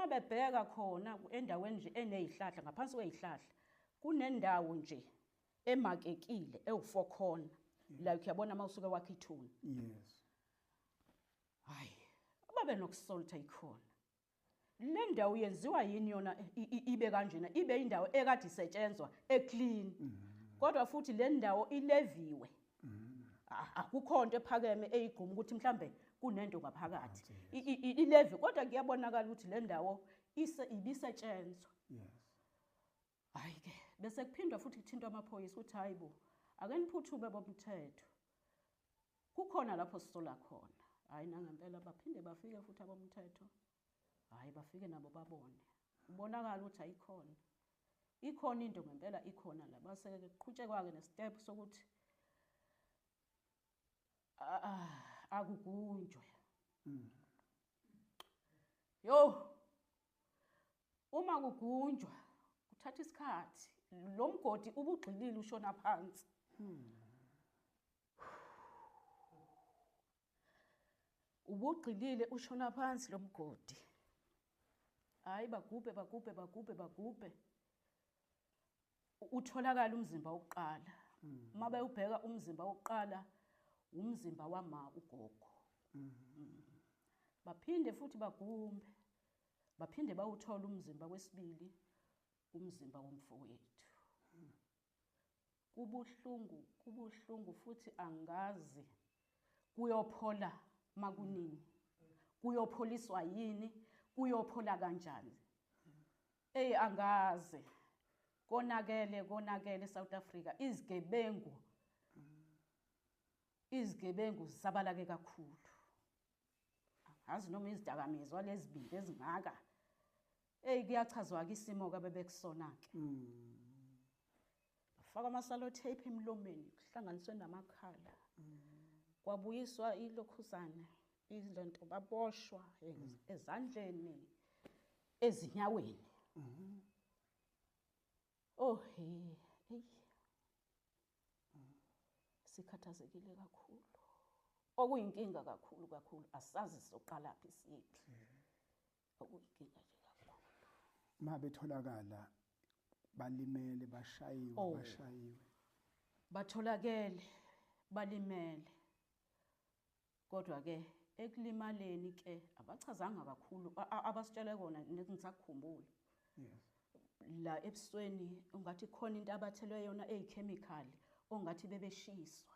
Uma bebheka khona endaweni nje enezihlahla, ngaphansi kwezihlahla kunendawo nje emakekile ewu4 corner, like uyabona mawusuke wakha ithuna. Yes. Hayi, babe nokusolta ikhona le ndawo. Yenziwa yini yona ibe kanjena, ibe indawo ekade isetshenzwa eclean, kodwa futhi le ndawo ileviwe, akukho nto ephakeme eyigquma ukuthi mhlambe kunento ngaphakathi. Ilevi, kodwa kuyabonakala ukuthi le ndawo ibisetshenzwa. Hayi ke, bese kuphindwa futhi kuthintwa amaphoyisa ukuthi hayi bo, ake niphuthume bomthetho, kukhona lapho sisola khona. Hayi, nangempela baphinde bafike futhi abomthetho. Hayi, bafike nabo babone, kubonakala ukuthi ayikhona, ikhona into ngempela, ikhona la. Base ke kuqhutshekwa-ke nestep sokuthi akugunjwe. Yo, uma kugunjwa kuthatha isikhathi, lo mgodi ubugxilile ushona phansi. Ubugxilile ushona phansi lo mgodi. Hayi, bagubhe, bagubhe, bagubhe, bagubhe, utholakala umzimba wokuqala. Uma bewubheka umzimba wokuqala, umzimba wama ugogo. Baphinde futhi bagumbe, baphinde bawuthola umzimba wesibili, umzimba womfowethu. Kubuhlungu, kubuhlungu futhi angazi kuyophola makunini, kuyopholiswa yini, kuyophola kanjani. Ey, angazi, konakele, konakele eSouth Africa. Izigebengu, izigebengu zisabalake kakhulu. Angazi noma izidakamizwa lezibindi ezingaka. Ey, kuyachazwa ke isimo ke bebekusona ke. Bafaka ama-sellotape emlomeni, kuhlanganiswe namakhala, kwabuyiswa ilokhuzana ilento, baboshwa ezandleni, ezinyaweni. Oh hey, hey, sikhathazekile kakhulu, okuyinkinga kakhulu kakhulu, asazi soqalaphi siyephi, okuyinkinga nje kakhulu. Ma betholakala balimele, bashayiwe? Oh. Bashayiwe? Batholakele balimele, kodwa ke ekulimaleni ke abachazanga kakhulu. Abasitshele kona ngisakukhumbula, la ebusweni ungathi khona into abathelwe yona eyichemical, ongathi bebeshiswa.